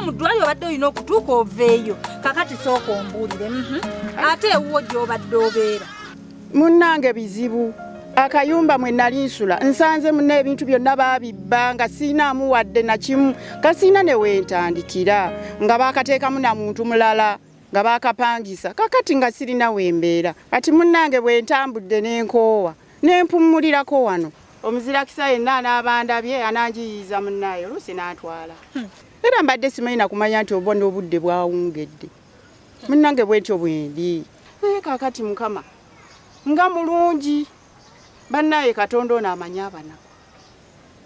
mu ddwaliro obadde olina okutuuka oveeyo. Kakati sooka ombuulire. Ate ewuwo gy'obadde obeera? Munnange bizibu. Akayumba mwe nali nsula nsanze munna ebintu byonna baabibba nga sirinaamu wadde na kimu, nga sirina ne wentandikira, nga baakateekamu na muntu mulala nga baakapangisa. Kakati nga sirina we mbeera. Kati munnange bwe ntambudde ne nkoowa ne mpummulirako wano. Omuzirakisa yenna anaaba andabye ananjiyiiza munnaaye oluusi n'antwala. Era mbadde simanyi na kumanya nti oba n'obudde bwawungedde. Munnange bwentyo bwendi. Naye kaakati Mukama nga mulungi. Bannaaye Katonda ono amanyi abanaku.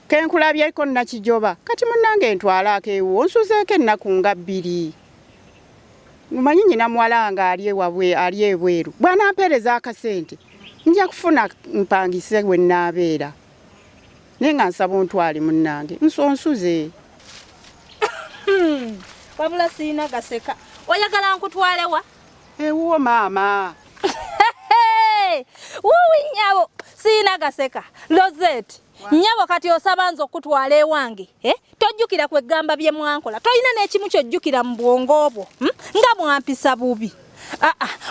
Kenkulabyeko Nakijoba kati munnange ntwalaako ewuwo nsuzeeko ennaku nga bbiri. Omanyi nnyina muwala wange ali ewabwe ali ebweru bw'anampeereza akasente nja kufuna mpangise we nnaabeera. Naye nga nsaba ontwale munnange nsonsuze. Wabula sirina gaseka. Oyagala nkutwale wa? Ewuwo maama. Wuuwi nnyabo sirina gaseka. Rosette nnyabo kati osaba nze okukutwala ewange eh? Tojjukira kwegamba bye mwankola, tolina n'ekimu kyojjukira mu bwongo bwo Nga mwampisa bubi.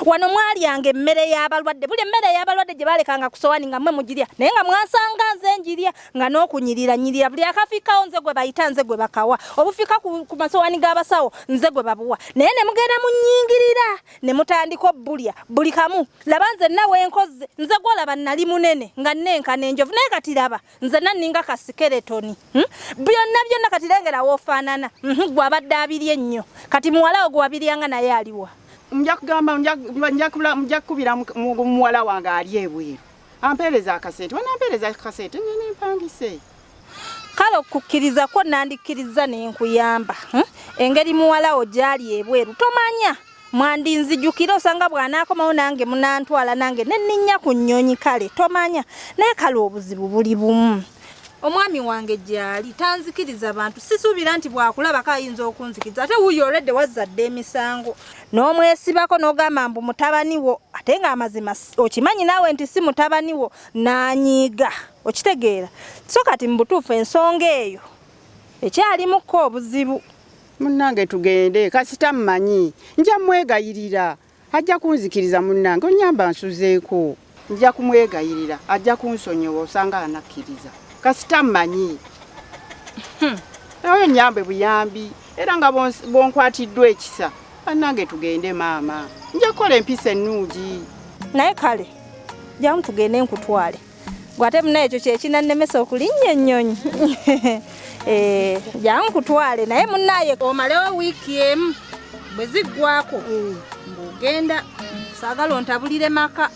Wano mwalyanga emmere y'abalwadde, buli emmere y'abalwadde gye baalekanga ku sowaani nga mmwe mugirya, naye nga mwansanga nze njirya nga n'okunyirira nyirira, buli akafiikawo nze gwe bayita, nze gwe bakawa, obufiika ku masowaani g'abasawo nze gwe babuwa, naye ne mugenda munnyingirira ne mutandika obbulya buli kamu. Laba nze nna wenkozze, nze gw'olaba nali munene nga nnenkana enjovu, naye kati laba nze nna nninga ka sikeletoni. Byonna byonna kati lengera w'ofaanana. Gwe abadde abirya ennyo, kati muwala wo gwe wabiryanga naye aliwa? Nja kugamba, nja kukubira muwala wange ali ebweru ampeereza akasente, banampeereza akasente ngende mpangise. Kale okukkiriza kwo nandikkirizza ne nkuyamba. Engeri muwala wo gy'ali ebweru tomanya mwandinzijukira, osanga bw'anaakomawo nange munantwala nange ne nninnya ku nnyonyi. Kale tomanya, naye kale obuzibu buli bumu. Omwami wange gy'ali tanzikiriza bantu, sisuubira nti bw'akulabako ayinza okunzikiriza, ate wuuyo olwedde wazzadde emisango n'omwesibako n'ogamba mbu mutabani wo, ate ng'amazima okimanyi naawe nti si mutabani wo, n'anyiiga. Okitegeera? So kati mu butuufu ensonga eyo ekyalimukko obuzibu. Munnange tugende, kasita mmanyi nja mwegayirira ajja kunzikiriza. Munnange onnyamba nsuzeeko. Nja kumwegayirira ajja kunsonyiwa, osanga anakkiriza, kasita mmanyi. Naye nnyambe buyambi, era nga bwonkwatiddwa ekisa. Bannange tugende maama, nja kukola empisa ennungi. Naye kale jangu tugende nkutwale. Gwate munaye ekyo kyekinannemesa okulinnya ennyonyi. Jangu nkutwale, naye munnaye omalewo wiiki emu bwe ziggwako ng'ogenda, saagala ontabulire maka.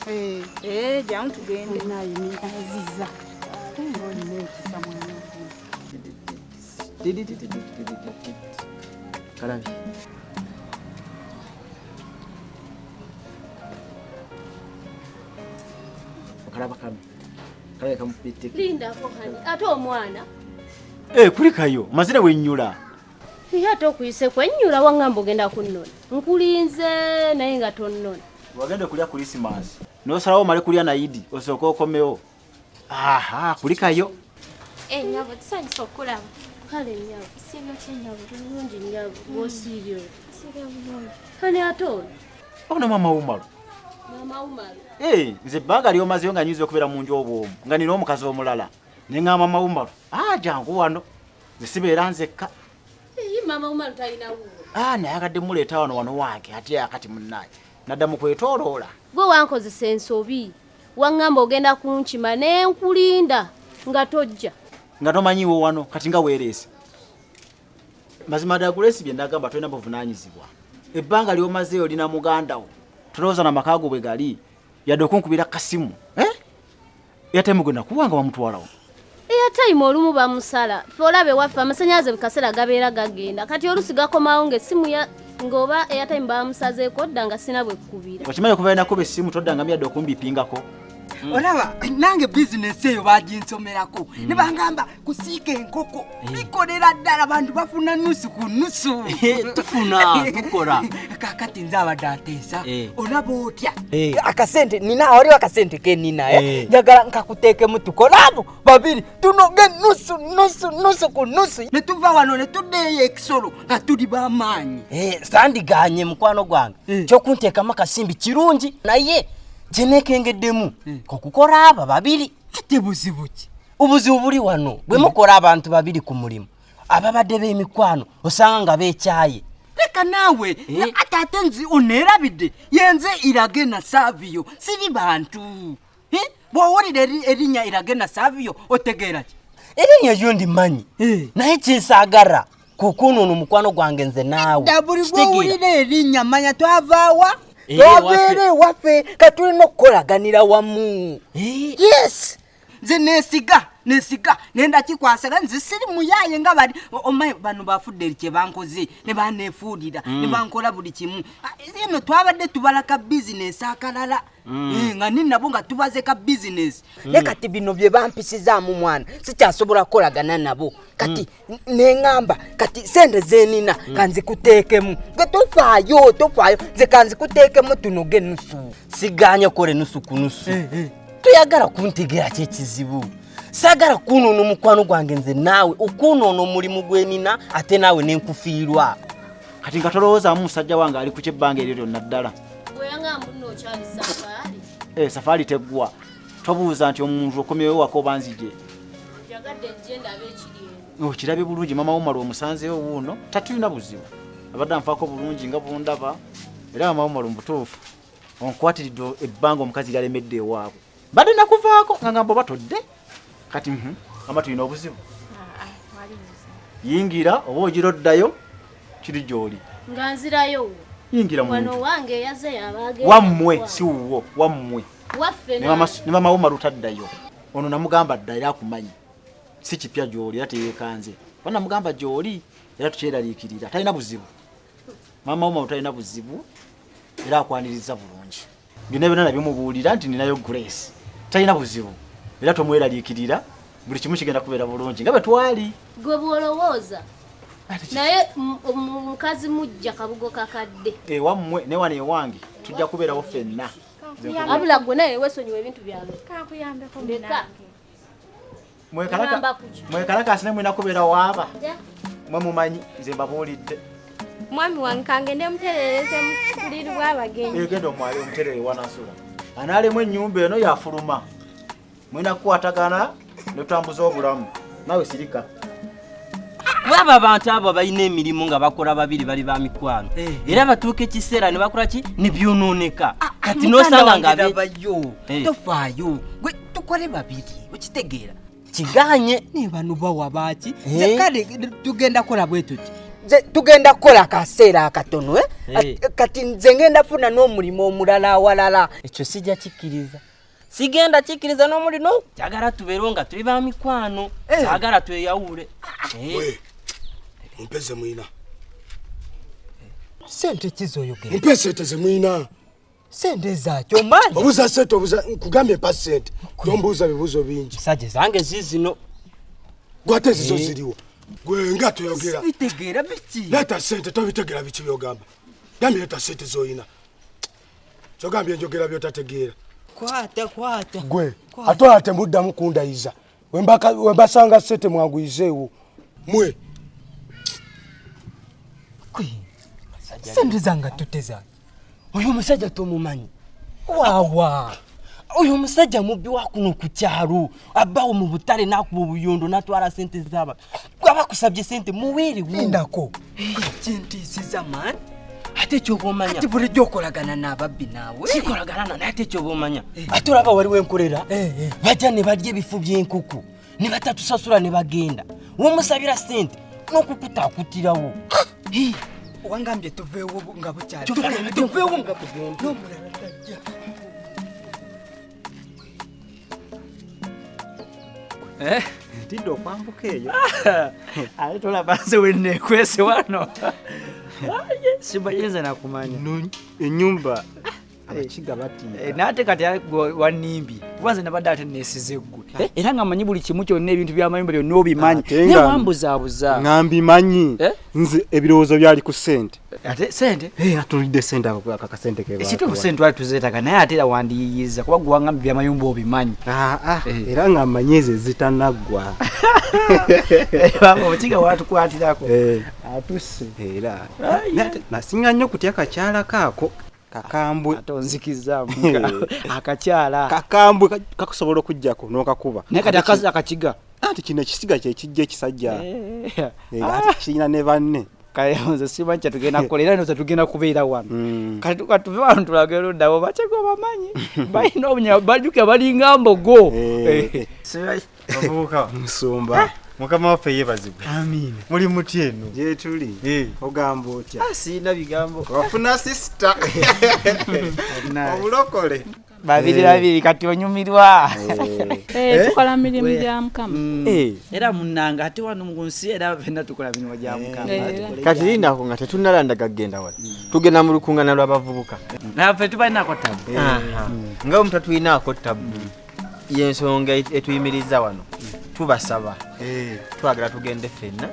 Jangu tugende. Aziza. Kalabi. Okalaba kano. Kalabi kamupite. Lindako hani, ate omwana. Kulikayo, mazire wennyula. Ye ate okuyise kwennyula wangamba ogenda kunnona. Nkulinze naye nga tonnona. Wagenda kulya Christmas. N'osalawo omale kulya na Idi, osooke okomewo. Aha, kulikayo. Nnyabo, tusanyusa okukulaba. Kale nnyabo. Siibye otya nnyabo? Bulungi nnyabo, bw'osiibye otya? Siibye bulungi. Ani ate ono? Ono maama Umaru. Maama Umaru. Nze ebbanga ly'omazeeyo nga nnyinza okubeera mu nju obw'omu, nga nina omukazi omulala. Ne ŋŋamba maama Umaru, jangu wano. Nze sibeera nzekka. Maama Umaru talina wuwe. Naye muleeta wano wano wange, ate akati munnaye. Nadda mu kwetooloola. Gwe wankozesa ensobi. Waŋŋamba ogenda kunkima ne nkulinda nga tojja. Nga tomanyiiwo wano kati nga weereese. Mazima ddala Grace bye nagamba tolina buvunaanyizibwa. Ebbanga ly'omazeeyo olina muganda wo. Tolowooza na maka go bwe gali. Yadde okunkubira kasimu. Airtime gwe nakuwa nga bamutwalawo. Airtime olumu bamusala. Ffe olaba ewaffe amasannyalaze buli kaseera gabeera gagenda. Kati oluusi gakomawo ng'essimu ya ng'oba airtime bamusazeeko dda nga sina bwe kkubira. Okimanyi okuva nakuba essimu toddangamu yadde okumbipingako. Olaba nange bizinesi eyo baginsomerako ne bangamba kusiika enkoko bikolera ddala abantu bafuna nusu ku nusu. Tufuna tukola. Kakati nze abadde ateesa olaba otya akasente nina waliwo akasente ke nina njagala nkakuteekemu tukole abo babiri tunoge nusu nusu nusu ku nusu ne tuva wano ne tuddeeyo ekisolo nga tuli b'amaanyi. Sandiganye mukwano gwange kyokunteekamu akasimbi kirungi naye kyeneekengeddemu okukola aba babiri. Ate buzibu ki? Obuzibu buli wano bwe mukola abantu babiri ku mulimu ababadde b'emikwano osanga nga beekyaye. Leka naawe ate ate nzi oneerabidde yenze Irage na Savio siri bantu. Bw'owulira erinnya Irage na Savio otegeera ki? Erinnya lyo ndimanyi naye kyensaagala kukunuuna omukwano gwange nze naawe. Buli bw'owulira erinnya manya twavaawa twabeera ewaffe katulina okukolaganira wamu. Yes, nze neesiga nenda kikwasaga nze siri muyaye nga bali omanyi bano bafudde kye bankoze ne baneefuulira ne bankola buli kimu. Eno twabadde tubala ka bizinesi akalala nga ninabo nga tubaze ka bizinesi naye kati bino bye bampisizaamu mwana sikyasobola kukolagana nabo. Kati neŋŋamba kati sente zenina kanzikuteekemu gwe tofaayo nze kanzikuteekemu tunoge nusu. Siganye okole nusu ku nusu. Toyagala kuntegeera kyekizibu. Saagala kunoona omukwano gwange nze naawe okunoona omulimu gwenina ate naawe nenkufiirwa. Kati nga tolowoozaamu musajja wange ali ku kyebbanga eryo lyonna ddala. Safaari teggwa. Tobuuza nti omuntu okomyewo waka oba nzije. Okirabye bulungi mama Umaru omusanzeewo wuuno tatulina buzibu. Abadde anfaako bulungi nga bwondaba era mama Umaru mu butuufu onkwatiridde ebbanga omukazi lyalemedde ewaabwe. Mbadde nakuvaako nga ngamba oba todde. Kati mama tulina obuzibu. Yingira oba ogira oddayo kiri gy'oli. Nga nzirayo. Yingira mu wano wange yaze yabage. Wammwe si wuwo wammwe. Waffe ne mama Umaru taddayo. Ono namugamba dda era akumanyi. Si kipya gy'oli era teyeekanze. Kuba namugamba gy'oli era tukyeraliikirira talina buzibu. Mama Umaru talina buzibu era akwaniriza bulungi. Byonna byonna nabimubuulira nti ninayo Grace. Talina buzibu era tomweraliikirira buli kimu kigenda kubeera bulungi nga bwe twali. Gwe bw'olowooza naye omukazi mujja kabugo kakadde. Ewammwe ne wano ewange tujja kubeerawo ffenna. Abula gwe naye weesonyiwa ebintu byange. Kankuyambeko Ndeka. Mwekalakaasi ne mulina kubeera waaba. Mwe mumanyi nze mbabuulidde. Mwami wange kangende muterereze mu buliri bw'abagenyi. Genda omwale omuterere wanasula. Anaalemu ennyumba eno yafuluma. Mulina kukwatagana ne tutambuza obulamu. Naawe sirika. Baba abantu abo balina emirimu nga bakola babiri bali ba mikwano era batuuka ekiseera ne bakola ki ne byonooneka. Kati n'osanga nga bayo tofaayo gwe tukole babiri okitegeera kiganye ne bano bawa baaki. Kale tugenda kukola bwe tuti nze tugenda kukola akaseera akatono kati nze ngenda funa n'omulimu omulala awalala. Ekyo sijja kikkiriza. Sigenda kikkiriza n'omulino. Njagala tubeerewo nga tuli ba mikwano. Saagala tweyawule. Mumpe ze mwina. Sente ki z'oyogera? Mumpe sente ze mwina. Sente zaakyo omanyi? Obuuza sente obuuza nkugambye mpa sente. Tombuuza bibuuzo bingi. Sajja zange ziizino. Gwe ate ezizo ziriwo. Gwe nga toyogera. Sibitegeera biki? Leeta sente tobitegeera biki by'ogamba. Gambye leeta sente z'olina. Kyogambye njogera by'otategeera. Kwata kwata. Gwe ate olaba temuddamu kundayiza. Wembasanga sente mwanguyizeewo. Mwe. Sente zange tutte zange. Oyo omusajja tomumanyi. Waawa. Oyo omusajja mubbi wa kuno ku kyalo abbawo mu butale n'akuba obuyondo n'atwala sente z'abantu. Aba akusabye sente muweerewo. Lindako. Kintiisiza man. Ate kyoba omanya. Kati bulijjo okolagana n'ababbi naawe. Sikolagana naye ate kyoba omanya. Ate olaba waliwo enkolera bajja ne balya ebifu by'enkoko ne batatusasula ne bagenda. Womusabira sente n'okukutaakutirawo. Wangambye tuveewo nga bukyali. Tuveewo nga tugenda. N'omulala tajja. Ntidde okwambuka eyo. Ate tolaba nze we neekwese wano. Sibayinza nakumanya. Ennyumba abakiga batiira. N'ate kati wannimbye. Kuba nze nabadde ate neesize ggwe. Era nga mmanyi buli kimu kyonna, ebintu by'amayumba byonna obimanyi. Naye wambuzaabuza. Nga mbimanyi. Nze ebirowoozo byali ku ssente. Ate ssente? Atulidde ssente, ako akasente ke. Ekituufu ssente twali tuzeetaaga, naye ate era wandiyiyiza kuba gwe wangambye by'amayumba obimanyi. Era nga mmanyi ezo ezitanaggwa. Obukiga watukwatirako. Atusse. Era nasinga nnyo kutya kakyala kaako. Kakambwe. Ate onzikizaamu akakyala. Kakambwe kakusobola okujjako n'okakuba. Naye kati akazi akakiga. Anti kino ekisiga kye kijja ekisajja. Ate kirina ne banne. Kale nze simanyi kye tugenda kukola, era ndowooza tugenda kubeera wano. Kati tuve wano tulage ludda bo bakego bamanyi. Balina obunya bajjukira balinga mbogo. Bavubuka. Musumba. Mukama waffe yeebazibwe. Amiina. Muli mutya eno? Gye tuli. Ogamba otya? Sirina bigambo. Wafuna sisita. Omulokole. Babiri babiri kati onyumirwa. Tukola mirimu gya Mukama. Era munnanga ate wano mu nsi era ffenna tukola mirimu gya Mukama. Kati lindako nga tetunnalandaga kugenda wano. Tugenda mu lukuŋŋaana lw'abavubuka. Naffe tubalinaako ttabu. Nga bwe mutatulinaako ttabu, y'ensonga etuyimiriza wano. Tubasaba. Twagala tugende ffenna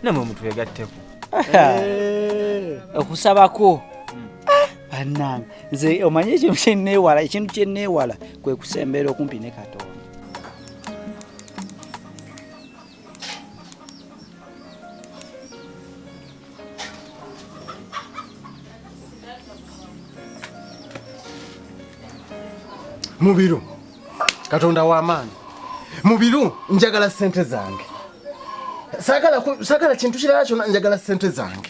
nammwe mutwegatteko. Okusabako. Bannange nze omanyi ekintu kye nneewala, ekintu kye nneewala kwe kusembeera okumpi ne Katonda. Mubiru, Katonda w'amaanyi. Mubiru, njagala ssente zange. Saagala kintu kirala kyonna, njagala ssente zange.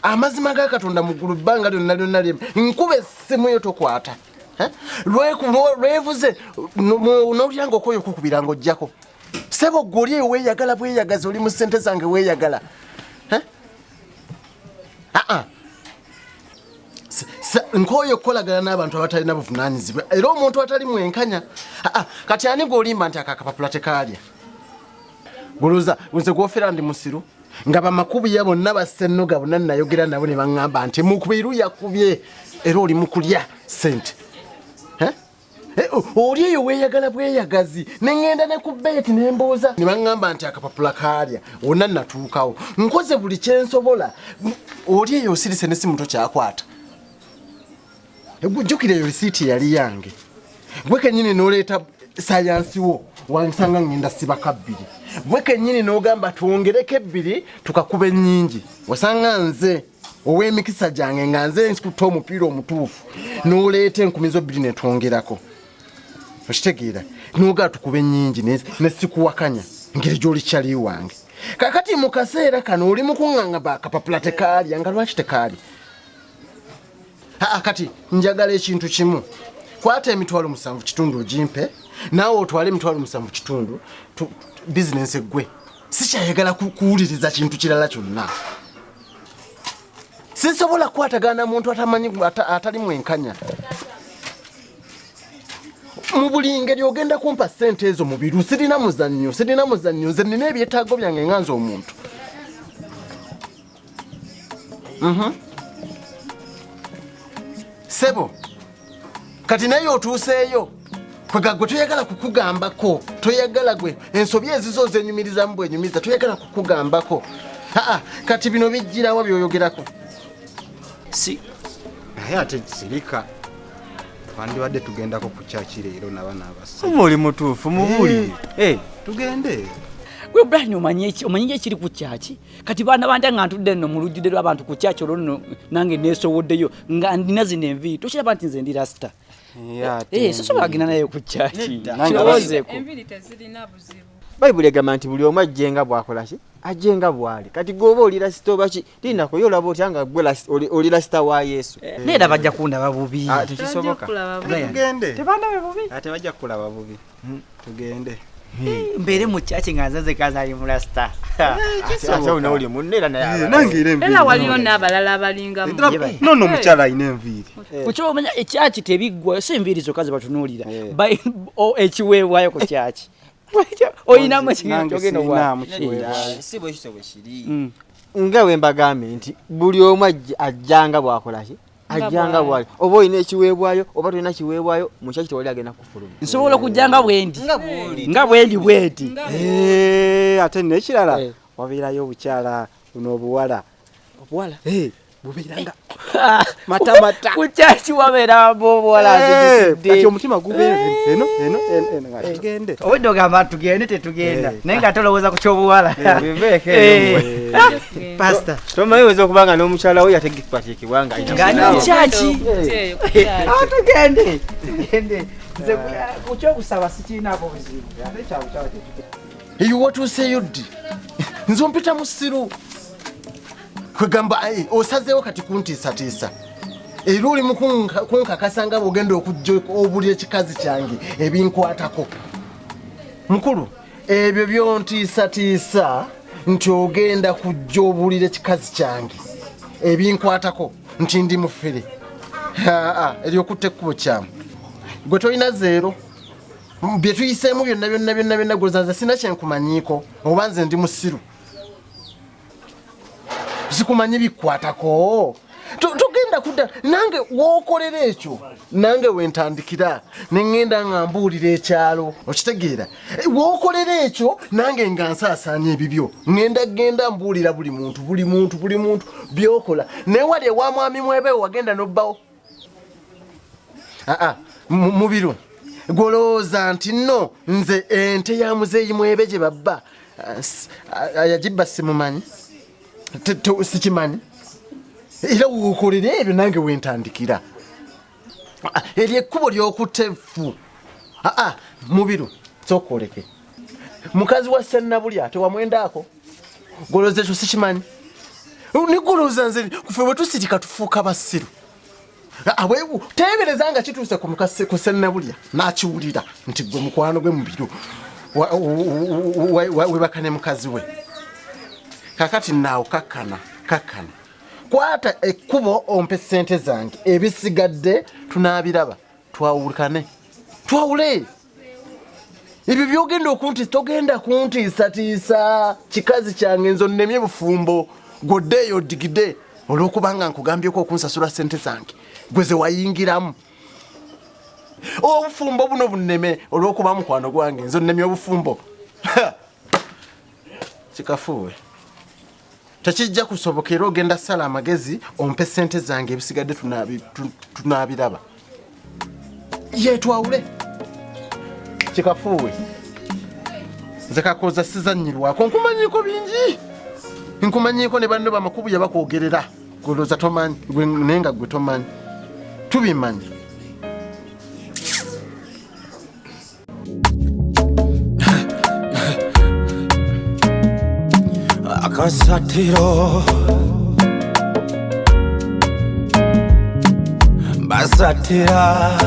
Amazima ga Katonda mu ggulu bbanga lyonna lyonna lyonna, nkuba essimu yo tokwata. Lwevuze n'olya ng'okooye okukubira ng'oggyako. Ssebo ggwe oli eyo weeyagala bweyagazi, oli mu ssente zange weeyagala. Nkooye okukolagana n'abantu abatalina buvunaanyizibwa, era omuntu atali mwenkanya. Kati ani gw'olimba nti ako akapapula tekaalya? Guluza nze gw'ofera ndi musiru. Nga bamakubiya bonna bassennoga bonna nayogera nabo ne baŋŋamba nti Mubiru yakubye era oli mu kulya ssente. Oli eyo weeyagala bweyagazi, ne ŋŋenda ne ku beeti ne mbuuza ne baŋŋamba nti akapapula kaalya, wonna natuukawo. Nkoze buli kye nsobola. Oli eyo osirise n'essimu tokyakwata. Jjukira eyo risiiti yali yange. Gwe kennyini n'oleeta sayansi wo, wansanga ŋŋenda sibaka bbiri. Gwe kennyini n'ogamba twongereko ebbiri tukakuba ennyingi. Wasanga nze ow'emikisa gyange nga nze nkutte omupiira omutuufu, n'oleeta 20,000 ne twongerako. Okitegeera? N'ogamba tukuba ennyingi ne sikuwakanya ngeri gy'oli kyali wange. Kaakati mu kaseera kano oli mu kuŋŋanga akapapula tekaalya, nga lwaki tekaalya? Kati njagala ekintu kimu. Kwata 7,500 ogimpe, naawe otwale 7,500, bizinensi eggwe. Sikyayagala kuwuliriza kintu kirala kyonna. Sisobola kukwatagana na muntu atamanyi atali mwenkanya. Mu buli ngeri ogenda kumpa ssente ezo Mubiru, sirina muzannyo, sirina muzannyo, nze nnina ebyetaago byange nga nze omuntu. Ssebo, kati naye otuuseeyo, kwega gwe toyagala kukugambako, toyagala gwe ensobi ezizo zenyumirizamu bwenyumiriza, toyagala kukugambako. Kati bino bijjirawa by'oyogerako? Si. Naye ate sirika. Twandibadde tugendako ku kyaki leero n'abaana abasajja. Muli mutuufu, mubuulire. Tugende. Gwe Brian omanyi ekiri ku kyaki? Kati baana banja nga ntudde nno mu lujjudde lw'abantu ku kyaki olwo nno nange neesowoddeyo nga ndina zino enviiri. Tokiraba nti nze ndi rasita? Sosobola kugenda naye ku kyaki. Kirowoozeeko. Enviiri tezirina buzibu. Bayibuli egamba nti buli omu ajje nga bw'akola ki? Ajje nga bw'ali. Kati gw'oba oli rasita oba ki? Lindako ye olaba otya nga gwe oli rasita wa Yesu. Naye era bajja kundaba bubi. Tekisoboka. Tugende. Tebandabe bubi. Ate bajja kukulaba bubi. Tugende. Mbeere mu kyaki nga nze nzeka nzali mu rasita. Ate oli munne era naye abalala. Nange era enviiri. Era waliyo n'abalala abalingamu. Nono omukyala alina enviiri. Kuki omanya ekyaki tebiggwayo, si enviiri zokka ze batunuulira. Ekiweebwayo ku kyaki. Oyinamu ekintu ky'ogenda Nange kiweebwayo. Si bwe kityo bwe kiri. Nga bwe mbagambye nti buli omu ajjanga bw'akola ki? Ajja nga bwali. Oba olina ekiweebwayo oba tolina kiweebwayo, mu kyaki tewali agenda kufuluma. Nsobola okujja nga bwendi. Nga bwendi bweti. Ate n'ekirala wabeerayo obukyala buno obuwala. Obuwala? Bubeeranga matamata. Ku kyaki wabeera obuwala azijjukidde. Kati omutima gubeera eno eno eno nga tugende. Obwedde ogamba tugende tetugenda. Naye nga tolowooza ku ky'obuwala. Biveeko eyo. Pastor. Tomanyi oyinza okuba nga n'omukyala we yategeekebwateekebwa nga ayita Nga ku ndi kyaki? Tugende. Tugende. Nze ku ky'okusaba sikirinaako buzibu. Ate kyabukyala tetugende. Eyo watuuseeyo ddi? Nze ompita musiru. Kwegamba osazeewo kati kuntiisatiisa. Era oli mu kunkakasa nga bw'ogenda okujja obuli ekikazi kyange ebinkwatako. Mukulu, ebyo byontiisatiisa nti ogenda kujja obulira ekikazi kyange ebinkwatako nti ndi mufere. Aa, eryokutta ekkubo kyamu. Gwe tolina zeero. Bye tuyiseemu byonna byonna byonna byonna gwe nze sina kye nkumanyiiko oba nze ndi musiru. Sikumanyi bikwatako. Togenda kudda nange wookolera ekyo nange wentandikira ne ŋŋenda nga mbuulira ekyalo okitegeera. Wookolera ekyo nange nga nsaasaanya ebibyo ŋŋenda genda mbuulira buli muntu buli muntu buli muntu by'okola. Naye wali ewa mwami Mwebe wagenda n'obbawo. Aa, Mubiru gw'olowooza nti nno nze ente ya muzeeyi Mwebe gye babba yagibba simumanyi. Sikimanyi. Era wookolera ebyo nange wentandikira. Eryo ekkubo ly'okutta effu. Aa, Mubiru sooka oleke. Mukazi wa Ssennabulya tewamwendaako. Gw'olowooza ekyo sikimanyi. Nigolowooza nze ffe bwe tusirika tufuuka basiru. Teebereza nga kituuse ku Ssennabulya n'akiwulira nti gwe mukwano gwe Mubiru webaka ne mukazi we. Kakati naawo kakkana kakkana. Kwata ekkubo ompe ssente zange ebisigadde tunaabiraba twawulukane. Twawule. Ebyo by'ogenda okuntiisa togenda kuntiisatiisa kikazi kyange nze onnemye bufumbo gw'oddeeyo odigide olw'okubanga nkugambyeko okunsasula ssente zange gwe ze wayingiramu. Obufumbo buno bunneme olw'okuba mukwano gwange nze onnemye obufumbo. Kikafuuwe. Tekijja kusoboka era ogenda ssala amagezi ompe ssente zange ebisigadde tunaabiraba. Ye twawule. Kikafuuwe. Nze Kakooza sizannyirwako nkumanyiiko bingi. Nkumanyiiko ne banno bamakubu yabakwogerera. Golooza tomanyi, naye nga gwe tomanyi. Tubimanyi. Akasatiro basatira.